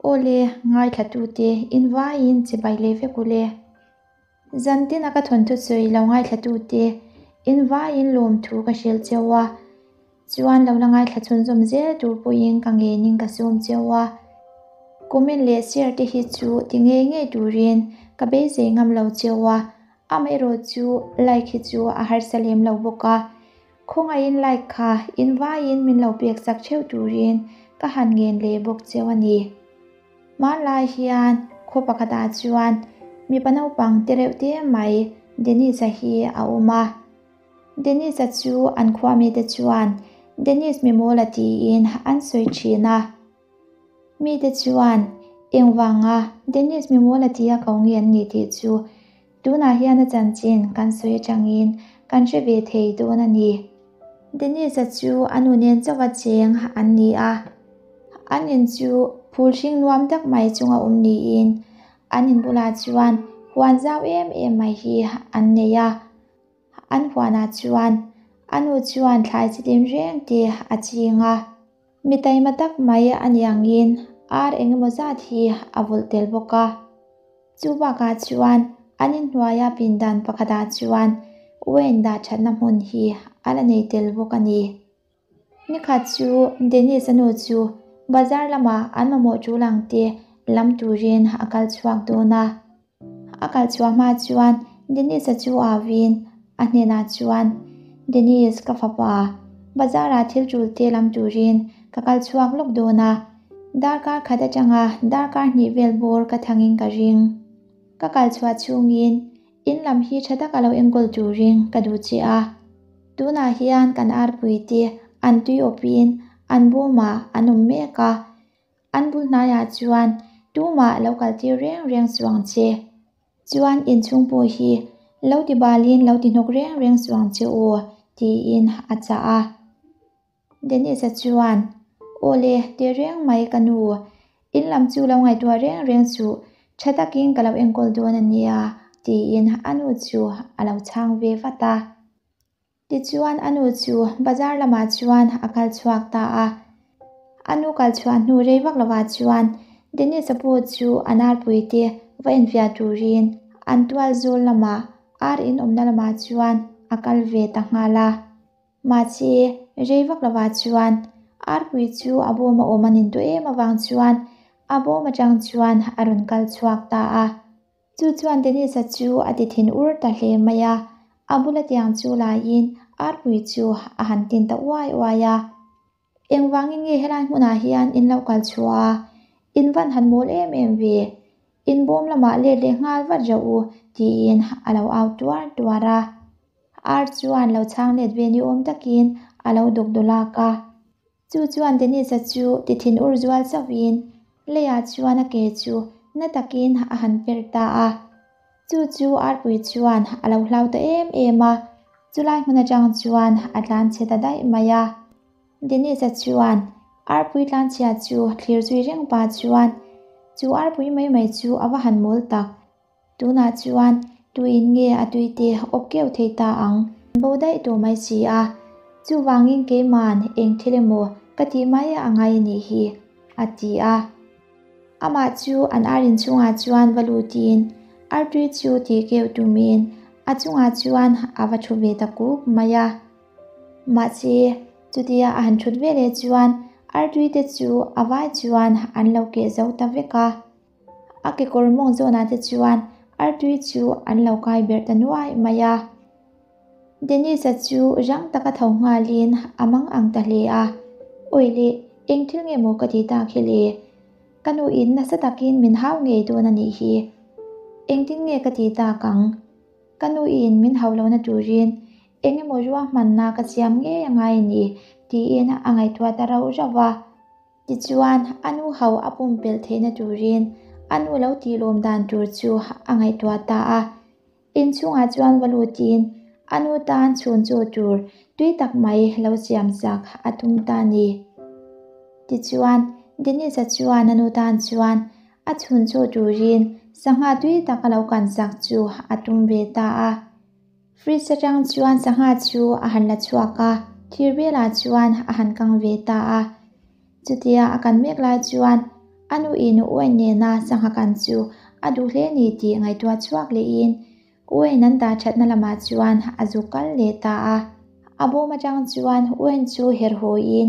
Aw le, ngaithlatute in vaiin chibai leh vek u le. Zantin a ka thawnthu sawi lo ngaithlatute in vaiin lawmthu ka hrilh cheu a, chuan lo la ngaithla chhunzawm zel tur pawhin ka ngenin ka sawm cheu a. Comment leh share te hi chu ti ngei ngei turin ka beisei ngam lo cheu a, amaherawh chu like hi chu a harsa lem lo bawk a. Khawngaihin like kha in vaiin min lo pek sak theuh turin ka han ngen leh bawk cheu a ni. Hmanlai hian khaw pakhatah chuan mipa naupang te reuh te mai Dennis-a hi a awm a. Dennis-a chu an khua mite chuan Dennis Mimawla tiin an sawi thin a. Mite chuan engvanga Dennis Mimawla tia ko nge an nih tih chu Tunah hian a chanchin kan sawi atangin kan hre ve thei dawn a ni. Denise-a chu a nu nen chauha cheng an ni a, an in chu phul hring nuam tak mai chunga awm niin an in bulah chuan huan zau em em mai hi an nei a. An huanah chuan a nu chuan thlai chi tin reng te a ching a. Mi taima tak mai a ni angin ar engemaw zat hi a vulh tel bawk a. Chu bakah chuan an inhnuaia pindan pakhatah chuan Wayne dah thatna hmun hi a la nei tel bawk a ni. Nikhat chu Dennis-a nu chu bazar lamah an mamawh tul ang te lam turin a kal chhuak dawn a. A kal chhuah hma chuan Dennis-a chu auin a hnenah chuan, Dennis, ka fapa, bazarah thil tul te lam turin ka kal chhuak lawk dawn a. Darkar khat atanga darkar hnih vel bawr ka thangin ka ring. Ka kal chhuah chhungin in lam hi tha taka lo enkawl turin ka duh che a. Tunah hian kan arpui te an tui awpin an bawmah an awm mek a. An bul hnaiah chuan tumah lo kaltir reng reng chuang che. Chuan inchhung pawh hi lo ti balin lo ti hnawk reng reng chuang che u tiin a chah a. Dennis-a chuan, Aw le, teh reng mai ka nu, in lam chu lo ngaihtuah reng reng suh, tha takin ka lo enkawl dawn a nia, tiin a nu chu a lo chhang ve vat a. Tichuan a nu chu bazar lamah chuan a kal chhuak ta a. A nu kal chhuah hnu rei vak lovah chuan Dennis-a pawh chu a narpui te va enfiah turin an tual zawl lamah ar in awmna lamah chuan a kal ve ta nghal a. Mahse, rei vak lovah chuan arpui chu a bawm a awm a nin tawh em avang chuan a bawm atang chuan a rawn kal chhuak ta a. Chu chuan Dennis-a chu a ti thin ur ta hle mai a, a bula tiang chu laiin arpui chu a han tin ta uai uai a. Engvangin nge helai hmunah hian in lo kal chhuah a? In van han mawl em em ve? In bawm lamah let leh nghal vat reuh u, tiin a lo au tuar tuar a. Ar chuan lo chhang let ve ni awm takin a lo dawk dawlak a. Chu chuan Dennis-a chu ti thin ur zual chauhin leiah chuan a ke chu na takin a han per ta a. Chu chu arpui chuan a lo hlau ta em em a, chulai hmun atang chuan a tlan chhe ta daih mai a. Dennis-a chuan arpui tlanchhia chu thlir zui reng pah chuan chu arpui mai mai chu a va han mawl tak. Tunah chuan tuin nge a tuite awp keuh thei ta ang? Bo daih tawh mai si a, chuvangin keiman eng thil emaw ka tih mai a ngai a nih hi, a ti a. Amah chu an ar inchhungah chuan va lutin artui chu tih keuh tumin a chungah chuan a va thu ve ta kuk mai a. Mahse, chutia a han thut veleh chuan artui te chu a vai chuan an lo keh zo ta vek a. A kekawr mawng zawnah te chuan artui chu an lo kai berh ta nuai mai a. Dennis-a chu rang taka tho nghalin a mang ang ta hle a, Awi le, eng thil nge maw ka ti tak hi le? Ka nuin nasa takin min hau ngei dawn a nih hi. Engtin nge ka ti tak ang? Ka nuin min hau lohna turin eng emaw ruahmanna ka siam ngei a ngai a ni, tiin a ngaihtuah ta rauh rauh a. Tichuan, a nu ho a pumpelh theihna turin a nu lo tih lawm dan tur chu a ngaihtuah ta a. Inchhungah chuan va lutin a nu tan chhun chaw tur tui tak mai lo siam sak a tum ta a ni. Tichuan, Dennis-a chuan a nu tan chuan a chhun chaw turin sangha tui tak a lo kan sak chu a tum ve ta a. Fridge atang chuan sangha chu a han la chhuak a, thir velah chuan a han kang ve ta a. Chutia a kan mek lai chuan A nuin Wayne nena sangha kan chu a duh hle ni tih ngaihtuah chhuak lehin Wayne an dah thatna lamah chuan a zu kal leh ta a. A bawm atang chuan Wayne chu her hawiin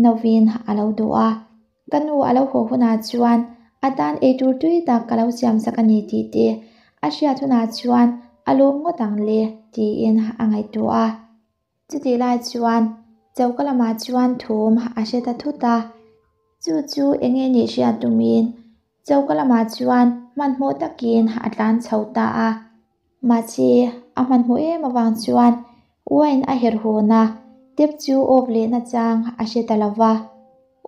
novin a lo duh a. Ka nu a lo haw hunah chuan a tan eitur tui tak ka lo siamsak a ni tih te a hriat hunah chuan a lawm ngawt ang le tiin a ngaihtuah a. Chutih lai chuan choka lamah chuan thum a hre ta thut a, chu chu eng nge nih hriat tumin choka lamah chuan hmanhmawh takin a tlan chho ta a. Mahse, a hmanhmawh em avang chuan wine a herh hawn a, tap chu off lehna chang a hre ta lo va.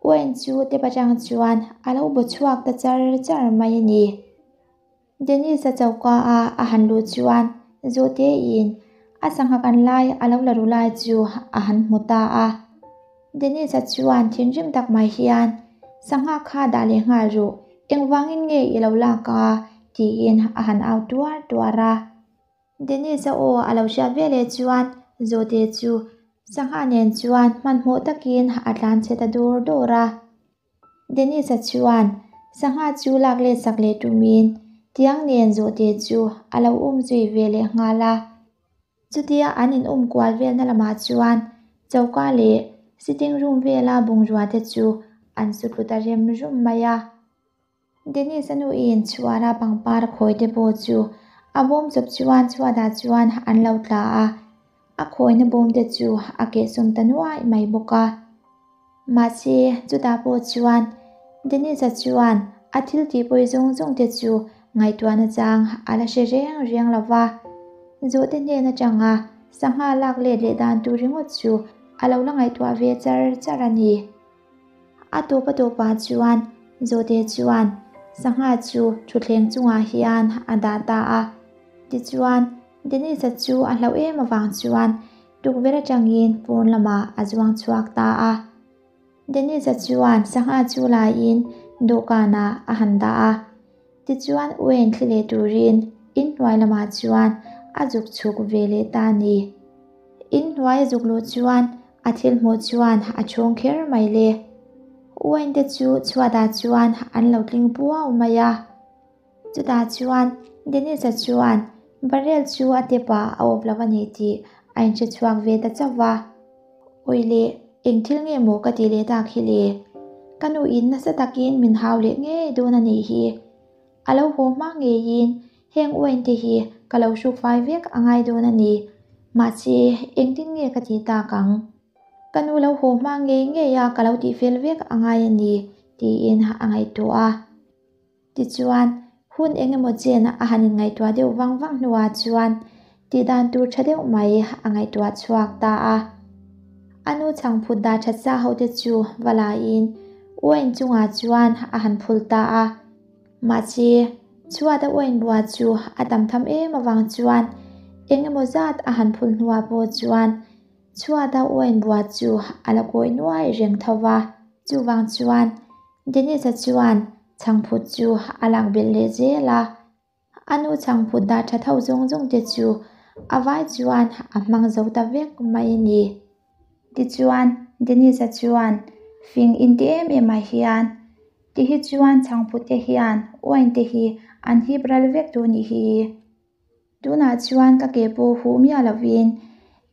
Wine chu tap atang chuan a lo baw chhuak ta char char mai a ni. Dennis-a choka a a han luh chuan Zawhte-in a sangha kan lai a lo la ru lai chu a han hmu ta a. Dennis-a chuan thinrim tak mai hian, Sangha kha dah leh nghal ru, engvangin nge i lo lak a? tiin a han au tuar tuar a. Dennis-a aw a lo hriat ve leh chuan Zawhte chu sangha nen chuan hmanhmawh takin a tlan chhe ta dur dur a. Dennis-a chuan sangha chu lak let sak leh tumin tiang nen zawhte chu a lo um zui ve leh nghal a. Chutia an in um kual velna lamah chuan choka leh sitting room vela bungrua te chu an su tlu ta rem rum mai a. Dennis-a nuin chhuara pangpar khawi te pawh chu a bawm chawp chuan chhuatah chuan an lo tla a, a khawina bawm te chu a kehsawm ta nuai mai bawk a. Mahse, chutah pawh chuan Dennis-a chuan a thil tihpawi zawng zawng te chu ngaihtuahna chang a la hre reng reng lo va, zawhte hnen atanga sangha lak let leh dan tur ringawt chu a lo la ngaihtuah ve char char a ni. A tawp a tawpah chuan Zawhte chuan sangha chu thutthleng chungah hian a dah ta a. Tichuan, Dennis-a chu a hlauh em avang chuan tukverh atangin pawn lamah a zuang chhuak ta a. Dennis-a chuan sangha chu laiin dawhkanah a han dah a. Tichuan Wayne thli leh turin inhnuai lamah chuan a zuk chhuk ve leh ta a ni. Inhnuai a zuk luh chuan a thil hmuh chuan a chhung kher mai le. Wayne te chu chhuatah chuan an lo tling puau mai a. Chutah chuan Dennis-a chuan barrel chu a tepah a awp lo a ni tih a inhre chhuak ve ta chauh va. Awi le, eng thil nge maw ka tih leh tak hi le? Ka nu in nasa takin min hau leh ngei dawn a nih hi. A lo haw hma ngeiin heng uain te hi ka lo hruk fai vek a ngai dawn a ni. Mahse, engtin nge ka tih tak ang? Ka nu lo haw hma ngei ngei a ka lo tih fel vek a ngai a ni, tiin a ngaihtuah a. Tichuan, hun eng emaw chen a han inngaihtuah deuh vang vang hnuah chuan tihdan tur tha deuh mai a ngaihtuah chhuak ta a. A nu chhangphut dah that sa hote chu va laiin uain chungah chuan a han phul ta a. Mahse, chhuata uain bua chu a tam tham em avang chuan eng emaw zat a han phul hnuah pawh chuan chhuata uain bua chu a la kawi nuai reng tho va. Chuvang chuan Dennis-a chuan chhangphut chu a lak belh leh zel a, a nu chhangphut dah tha tho zawng zawng te chu a vai chuan a hmang zo ta vek mai a ni. Tichuan, Dennis-a chuan fing inti em em ah hian, Ti hi chuan chhangphut te hian wine te hi an hip ral vek tur nih hi. Tunah chuan ka ke pawh huh miah lovin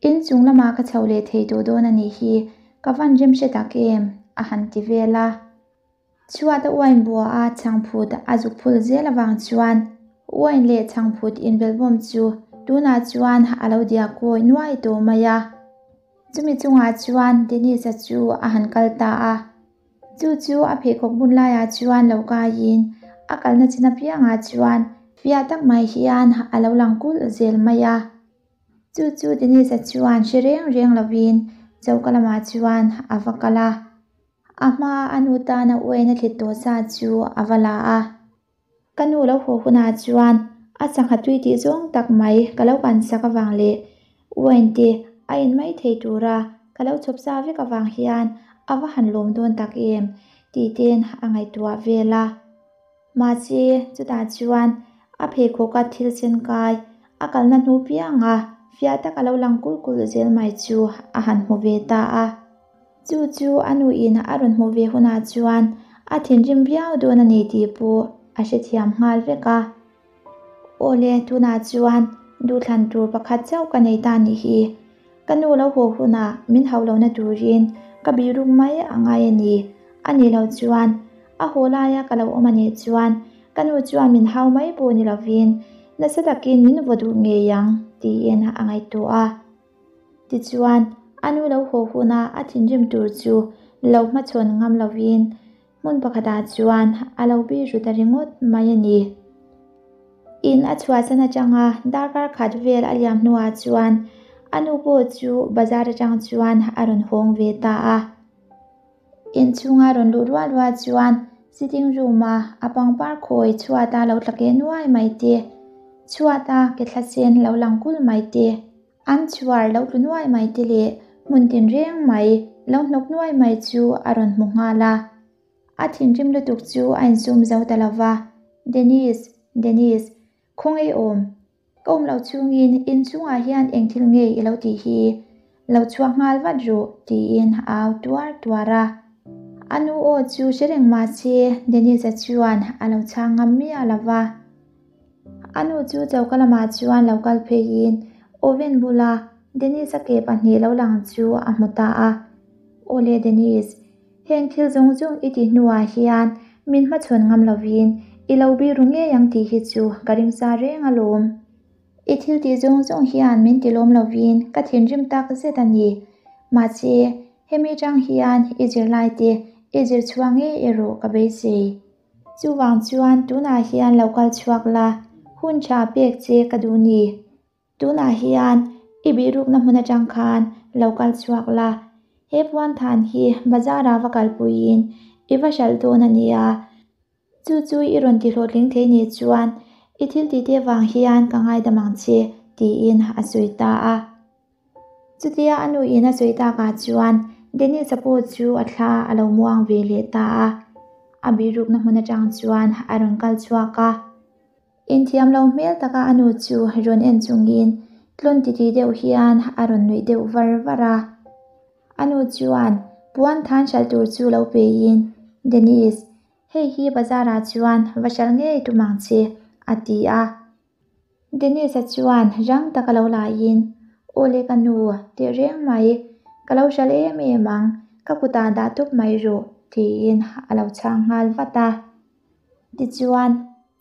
in chung lamah ka chho leh thei tawh dawn a nih hi, ka van rem hre tak em? a han ti vel a. Chhuata uain bua a chhangphut a zuk phul zel avang chuan uain leh chhangphut inbelhbawm chu tunah chuan a lo diak kawi nuai tawh mai a. Chumi chungah chuan Dennis-a chu a han kal ta a. Chu chu a pheikhawk bun laiah chuan lo kaiin a kalna chin apiangah chuan fiah tak mai hian a lo lang kulh zel mai a. Chu chu Dennis-a chuan hre reng reng lovin choka lamah chuan a va kal a. A hmaa a nu tana uain a thlit tawh sa chu a va la a. Ka nu lo haw hunah chuan a sangha tui tih zawng tak mai ka lo kan sak avang leh wine te a in mai thei tura ka lo chhawp sa vek avang hian a va han lawm dawn tak em tih ten a ngaihtuah vel a. Mahse, chutah chuan a pheikhawka thil sen kai a kalna hnu pianga fiah tak a lo lang kulh kulh zel mai chu a han hmu ve ta a. Chu chu a nuin a rawn hmuh ve hunah chuan a thinrim viau dawn a ni tih pawh a hrethiam nghal vek a. Aw le, tunah chuan duhthlan tur pakhat chauh ka nei ta nih hi. Ka nu lo haw hunah min hauh lohna turin ka bihruk mai a ngai a ni. A nih loh chuan a haw laia ka lo awm a nih chuan ka nu chuan min hau mai pawh ni lovin nasa takin min vaw duh ngei ang tiin a ngaihtuah a. Tichuan, a nu lo haw huna a thinrim tur chu lo hmachhawn ngam lovin hmun pakhatah chuan a lo bir ru ta ringawt mai a ni. In a chhuahsan atanga darkar khat vel a liam hnuah chuan a nu pawh chu bazar atang chuan a rawn hawng ve ta a. Inchhunga rawn luh rual rual chuan sitting room a a pangpar khawi chhuata lo tla ke nuai mai te, chhuata ke thla sen lo lang kul mai te, an chhuar lo tlu nuai mai te leh hmun tinreng mai lo hnawk nuai mai chu a rawn hmu nghal a. A thinrim lutuk chu a insum zo ta lo va, Dennis, Dennis, khawngaih awm, Ka awm loh chungin inchungah hian eng thil nge i lo tih hi? Lo chhuak nghal vat ru tiin a au tuar tuar a. A nu aw chu hre reng mah se Dennis-a chuan a lo chhang ngam miah lo va. A nu chu choka lamah chuan lo kal pheiin oven bula Dennis-a ke pahnih lo lang chu a hmu ta a. Awle Dennis, Heng thil zawng zawng i tih hnuah hian min hmachhawn ngam lovin i lo biru ngei ang tih hi chu ka ring sa reng alawm. I thil tih zawng zawng hian min ti lawm lovin ka thinrim tak zet a ni. Mahse, hemi tang hian i zirlai te i zir chhuah ngei erawh ka beisei. Chuvang chuan tunah hian lo kal chhuak la, hun tha pek che ka duh ni. Tunah hian i bihrukna hmun atang khan lo kal chhuak la, he puanthan hi bazar-ah va kalpuiin i va hralh dawn a nia. Chu chu i rawn ti hlawhtling thei nih chuan i thil tih te vang hian ka ngaidam ang che, tiin a sawi ta a. Chutia a nuin a sawi takah chuan Dennis-a pawh chu a thla a lo muang ve leh ta a, a bihrukna hmun atang chuan a rawn kal chhuak a. Inthiam lo hmel taka a nu chu rawn en chungin tlawn titi deuh hian a rawn nuih deuh var var a. A nu chuan puan than hralh tur chu lo peiin, Dennis, hei hi bazar-ah chuan va hralh ngei tum ang che, a ti a. Dennis-a chuan rang taka lo laiin, Aw le ka nu, teh reng mai, ka lo hralh em em ang, ka kutah dah tawp mai rawh, tiin a lo chhang nghal vat a. Tichuan,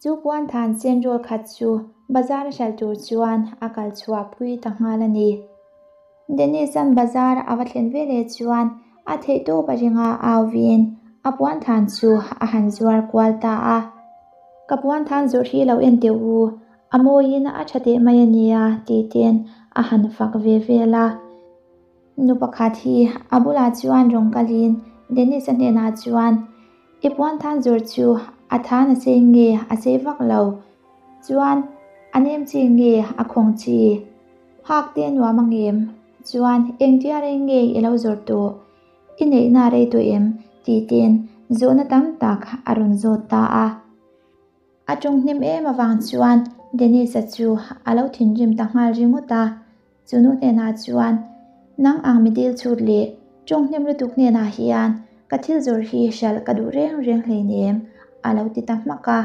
chu puanthan sen rawl khat chu bazar a hralh tur chuan a kal chhuah pui ta nghal a ni. Dennis-a'n bazar a va thlen veleh chuan a theihtawp a ringa auvin a puanthan chu a han zuar kual ta a. Ka puanthan zawrh hi lo en teh u, a mawiin a tha teh mai a nia tih ten a han fak ve vel a. Nu pakhat hi a bulah chuan rawn kalin Dennis-a hnenah chuan, I puanthan zawr chu a than a sei nge a sei vak lo? Chuan a nem chi nge a khawng chi? Hak te nuam ang em? Chuan engtia rei nge i lo zawr tawh? I neihna rei tawh em? tih ten zawhna tam tak a rawn zawt ta a. A tawng hnem em avang chuan Dennis-a chu a lo thinrim ta nghal ringawt a. Chu nu hnenah chuan, Nang ang mi dil chhut leh tawng hnem lutuk hnenah hian ka thil zawrh hi hralh ka duh reng reng hleinem, a lo ti ta hmak a.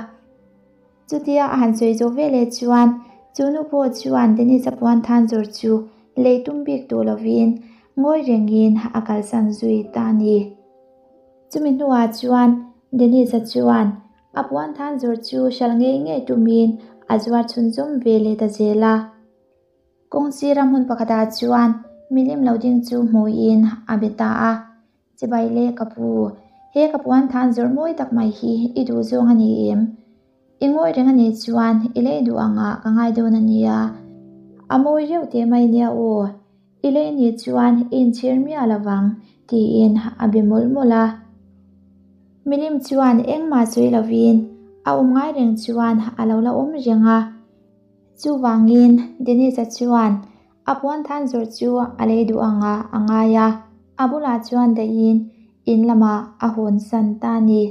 Chutia a han sawi zawh veleh chuan chu nu pawh chuan Dennis-a puan than zawrh chu lei tum bik tawh lovin ngawi rengin a kalsan zui ta a ni. Chumi hnuah chuan Dennis-a chuan a puan than zawrh chu hralh ngei ngei tumin a zuar chhunzawm ve leh ta zel a. Kawng sira hmun pakhatah chuan milim lo ding chu hmuin a be ta a, Chibai le ka pu, he ka puan than zawrh mawi tak mai hi i duh zawng a ni em? I ngawi reng a nih chuan i lei duh angah ka ngai dawn a nia. A mawi reuh teh mai nia aw, i lei nih chuan i inchhir miah lo vang, tiin a be mawlh mawlh a. Milim chuan engmah sawi lovin a awm ngai reng chuan a lo la awm reng a. Chuvangin Dennis-a chuan a puanthan zawrh chu a lei duh anga a ngai a, a bulah chuan dahin in lamah a hawn san ta a ni.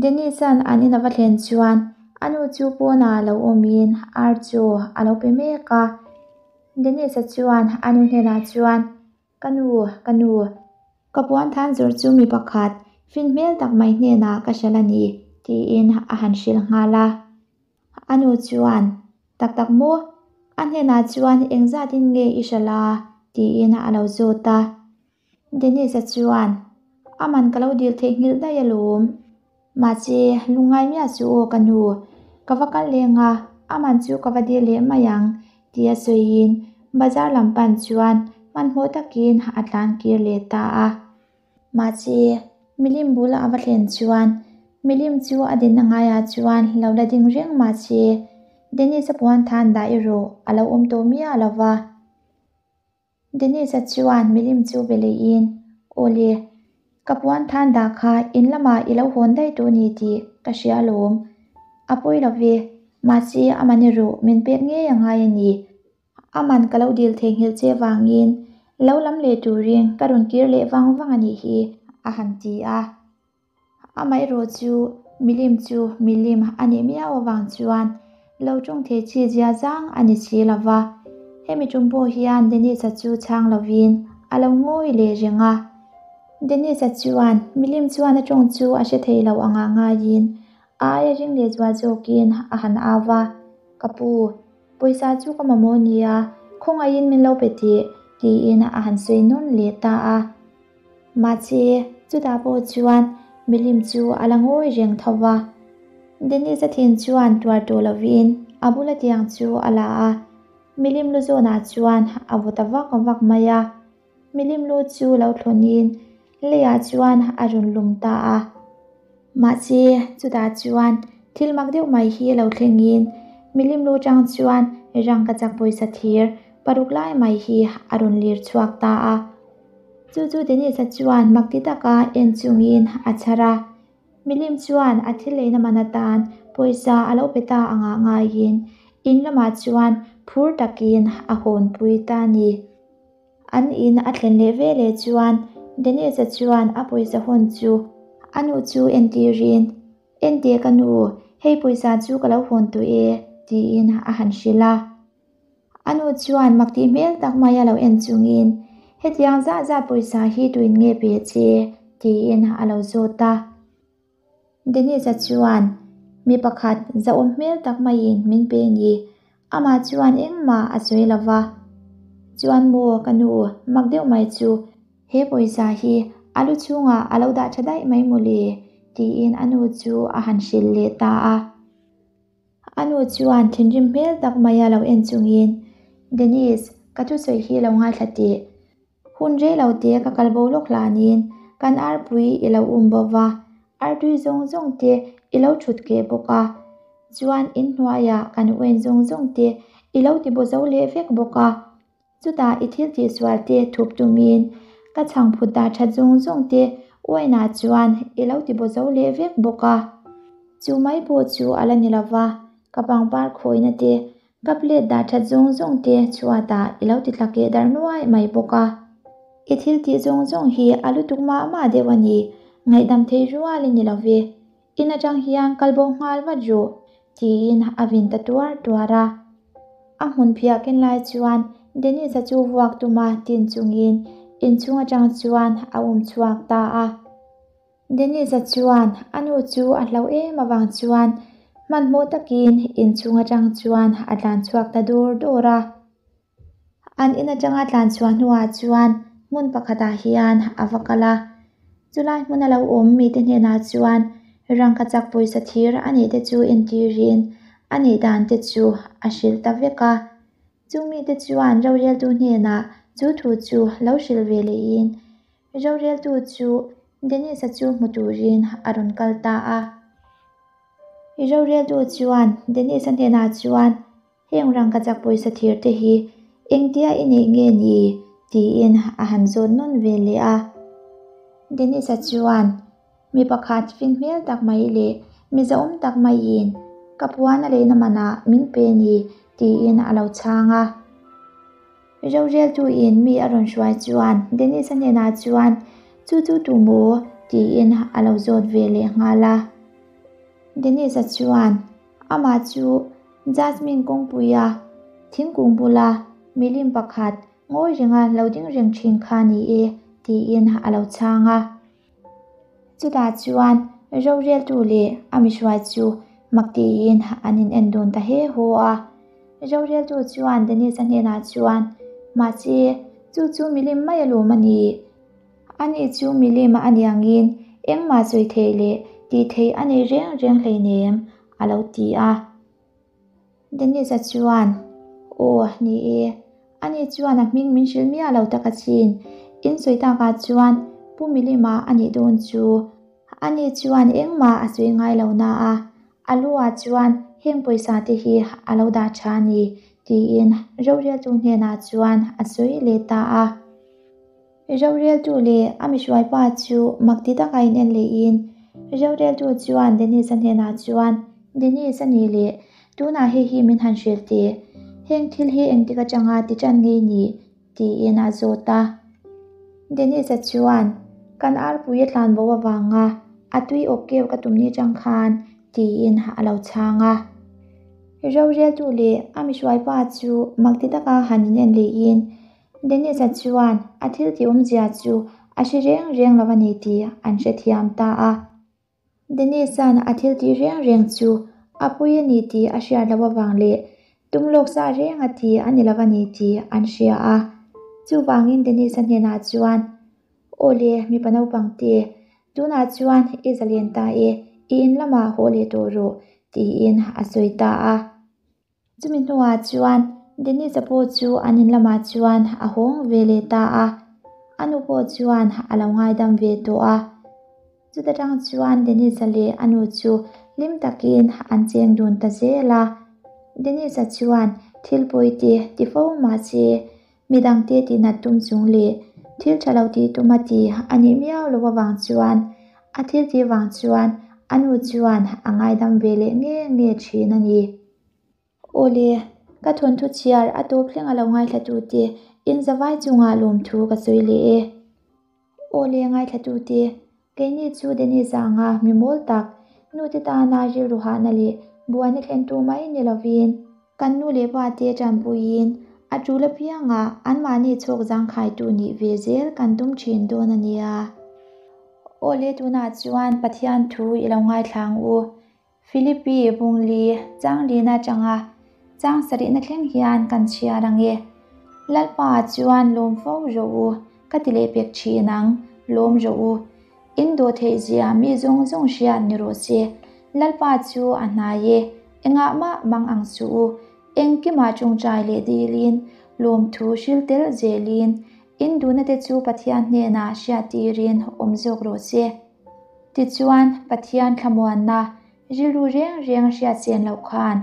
Dennis-a'n an in a va thlen chuan a nu chu pawnah lo awmin ar chu a lo pe mek a. Dennis-a chuan a nu hnenah chuan, Ka nu, ka nu, ka puanthan zawrh chu mi pakhat Fin hmel tak mai hnenah ka hralh a ni, tiin a han hrilh nghal a. A nu chuan, Tak tak maw? A hnenah chuan engzatin nge i hralh a? tiin a lo zawt a. Dennis-a chuan, A man ka lo dil theihnghilh daih alawm. Mahse, lungngai miah suh aw ka nu, ka va kal leng a, a man chu ka va dil leh mai ang, tia sawiin bazar lam pan chuan hmanhmawh takin a tlan kir leh ta a. Mahse, milim bula a va thlen chuan milim chu a dinna ngaiah chuan lo la ding reng mahse, Dennis-a puan than dah erawh a lo awm tawh miah lo va. Dennis-a chuan milim chu be leiin, Aw le, ka puan than dah kha in lamah i lo hawn daih tawh ni tih ka hria alawm. A pawi lo ve, mahse a man erawh min pek ngei a ngai a ni. A man ka lo dil theihnghilh che vangin lo lam leh turin ka rawn kir leh vang vang a nih hi, a han ti a. Amaherawh chu milim chu milim a nih miau avang chuan lo tawng thei chi zia zang a ni si lo va. Hemi tum pawh hian Dennis-a chu chhang lovin a lo ngawi leh reng a. Dennis-a chuan milim chuan a tawng chu a hre thei lo anga ngaiin a aia ring leh zual zawkin a han au va, Ka pu, pawisa chu ka mamawh nia, khawngaihin min lo pe teh, tiin a han sawi nawn leh ta a. Mahse, chutah pawh chuan milim chu a la ngawi reng tho va. Dennis-a thin chuan tuar tawh lovin a bula tiang chu a la a, milim lu zawnah chuan a vaw ta vak vak mai a. Milim lu chu lo thlawnin leiah chuan a rawn lum ta a. Mahse, chutah chuan thil mak deuh mai hi lo thlengin milim lu tang chuan rangkachak pawisa thir paruk lai mai hi a rawn lir chhuak ta a. Chu chu Dennis-a chuan mak ti taka en chungin a chhar a. Milim chuan a thil leina man atan pawisa a lo pe ta angah ngaiin in lamah chuan phur takin a hawnpui ta a ni. An in a thlen leh ve leh chuan Dennis-a chuan a pawisa hawn chu a nu chu entirin, Enteh ka nu, hei pawisa chu ka lo hawn tawh e, tiin a han hrilh a. A nu chuan mak tih hmel tak mai a lo en chungin, Hetiang zah zah pawisa hi tuin nge pe che? tiin a lo zawt a. Dennis-a chuan, Mi pakhat zahawm hmel tak maiin min pe ni. Amah chuan engmah a sawi lo va. Chuan maw ka nu, mak deuh mai chu he pawisa hi a lu chhungah a lo dah tha daih mai mawle, tiin a nu chu a han hrilh leh ta a. A nu chuan thinrim hmel tak maia lo en chungin, Dennis, ka thusawi hi lo ngaithla teh. Hun rei lo te ka kal bo lawk hlanin kan arpui i lo um bo va, artui zawng zawng te i lo thut keh bawk a. Chuan inhnuaiah kan uain zawng zawng te i lo ti bo zo leh vek bawk a. Chutah i thil tihsual te thup tumin ka chhangphut dah that zawng zawng te uainah chuan i lo ti bo zo leh vek bawk a. Chu mai pawh chu a la ni lo va, ka pangpar khawina te, ka plate dah that zawng zawng te chhuatah i lo ti tla keh dar nuai mai bawk a. I thil tih zawng zawng hi a lutuk mah mah deuh a ni, ngaihdam thei rual i ni lo ve. In atang hian kal bo nghal vat rawh, tiin a vin ta tuar tuar a. A hmun phiah ken lai chuan Dennis-a chu vuak tuma tin chungin inchhung atang chuan a um chhuak ta a. Dennis-a chuan a nu chu a hlau em avang chuan hmanhmawh takin inchhung atang chuan a tlan chhuak ta dur dur a. An in atanga tlan chhuah hnuah chuan hmun pakhatah hian a va kal a, chulai hmuna lo awm mite hnenah chuan rangkachak pawisa thir a neih te chu entirin a neih dan te chu a hrilh ta vek a. Chung mite chuan roreltu hnenah chu thu chu lo hrilh ve lehin roreltu chu Dennis-a chu hmu turin a rawn kal ta a. Roreltu chuan Dennis-a hnenah chuan Heng rangkachak pawisa thir te hi engtia i neih nge ni? tiin a han zawt nawn ve leh a. Dennis-a chuan mi pakhat fin hmel tak mai leh mi zahawm tak maiin ka puan a leina manah min pe ni tiin a lo chhang a. Roreltuin mi a rawn hruai chuan Dennis-a hnenah chuan chu chu tu maw? tiin a lo zawt ve leh nghal a. Dennis-a chuan Amah chu Jasmine kawngpuia thingkung bula milim pakhat ngawi renga lo ding reng thin kha ni e tiin a lo chhang a. Chutah chuan roreltu leh a mihruai chu mak tiin an in en dun ta he haw a. Roreltu chuan Dennis-a hnenah chuan, Mahse, chu chu milim mai alawm a ni. Ani chu milim a ni angin engmah sawi theih leh tih theih a nei reng reng hleinem, a lo ti a. Dennis-a chuan, Aw, ni e. Ani chuan a hming min hrilh miah lo tak achin. In sawi takah chuan Pu Milima a nih dawn chu. Ani chuan engmah a sawi ngai lo na a, a lu-ah chuan heng pawisa te hi a lo dah tha a ni, tiin roreltu hnenah chuan a sawi leh ta a. Roreltu leh a mihruaipa chu mak ti taka in en lehin roreltu chuan Dennis-a hnenah chuan, Dennis a nih leh tunah hei hi min han hrilh teh, heng thil hi engtik atanga ti tan ngei ni? tiin a zawt a. Dennis-a chuan, Kan arpui a tlan bo avanga a tui awp keu ka tum ni tang khan, tiin a lo chhang a. Roreltu leh a mihruaipa chu mak ti taka han in en lehin Dennis-a chuan a thil tih awmzia chu a hre reng reng lo a ni tih an hrethiam ta a. Dennis-a'n a thil tih reng reng chu a pui a ni tih a hriat loh avang leh tum lawk sa reng a ti a ni lo a ni tih an hria a. Chuvangin Dennis-a hnenah chuan, Aw le, mipa naupang te, tunah chuan i zalen ta e, i in lamah haw leh tawh rawh, tiin a sawi ta a. Chumi hnuah chuan Dennis-a pawh chu an in lamah chuan a hawng ve leh ta a, a nu pawh chuan a lo ngaidam ve tawh a. Chuta tang chuan Dennis-a leh a nu chu hlim takin an cheng dun ta zel a. Dennis-a chuan thil pawi te ti fo mahse midangte tihnat tum chung leh thil tha lo tih tum a ti a nih miau loh avang chuan a thil tih vang chuan a nu chuan a ngaidam ve leh nge nge thin a ni. Awle, ka thawnthu chhiar a tawp thleng a lo ngaithla tute in zavai chungah lawmthu ka sawi leh e. Awle ngaithla tute, keini chu Dennis anga mi mawl tak, nute tana rilru hahna leh buaina thlentu mai ni lovin, kan nu leh pa te tanpuiin a tul apianga anmahni chhawk zangkhaitu nih ve zel kan tum thin dawn a nia. Awle tunah chuan Pathian thu i lo ngaithla ang u. Philippi Bungli Changlina atanga chang sarihna thleng hian kan chhiar ang e. Lalpa chuan lawm fo rawh u, ka ti leh pek thin ang, lawm rawh u. In dawh theih zia mi zawng zawng hriat ni rawh se. Lalpa chu a hnai e, engah mah mang ang suh u. Engkimah tawngtai leh dilin, lawmthu hril tel zelin, in duhna te chu Pathian hnenah hriattirin awm zawk rawh se. Tichuan, Pathian thlamuanna rilru reng reng hriat chen loh khan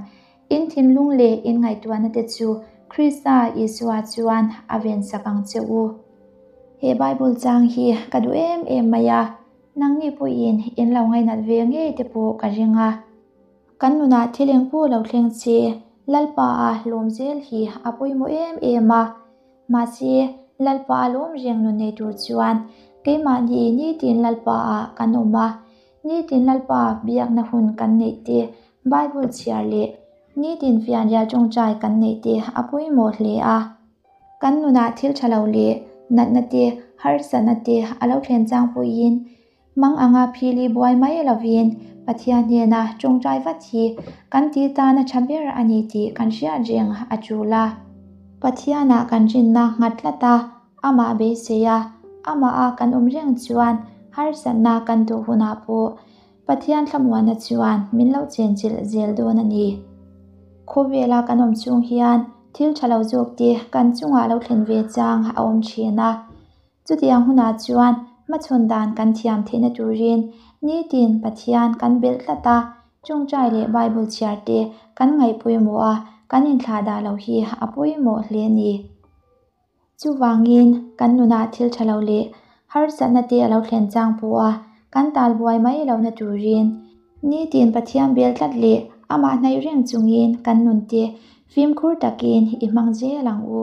in thinlung leh in ngaihtuahna te chu Krista Isua chuan a vensak ang che u. He Bible chang hi ka duh em em mai a, nangni pawhin in lo ngainat ve ngei te pawh ka ring a. Kan nunah thil eng pawh lo thleng che, Lalpa a hlawm zel hi a pawimawh em em a. Mahse, Lalpa a lawm reng nun nei tur chuan keimahni nitin Lalpa ah kan awm a, nitin Lalpa biakna hun kan neih te, Bible chhiar leh nitin fianrial tawngtai kan neih te a pawimawh hle a. Kan nunah thil tha lo leh natna te, harsatna te a lo thlen chang pawhin Mang anga phili buai mai lovin Pathian hnena tawngtai vat hi kan tih tana tha ber a ni tih kan hriat reng a tul a. Pathianah kan rinna nghat tlat a, amah beisei a, amaha kan awm reng chuan harsatna kan duh hunah pawh Pathian thlamuanna chuan min lo chenchilh zel dawn a ni. Khawvela kan awm chung hian thil tha lo zawk te kan chungah lo thlen ve chang a awm thin a. Chutiang hunah chuan hmachhawn dan kan thiam theihna turin nitin Pathian kan belh tlat a, tawngtai leh Bible chhiar te kan ngaih pawimawh a, kan inthlah dah loh hi a pawimawh hle a ni. Chuvangin kan nunah thil tha lo leh harsatna te a lo thlen chang pawh a, kan tal buai mai lohna turin nitin Pathian bel tlat leh amah hnaih reng chungin kan nun te fimkhur takin i hmang zel ang u.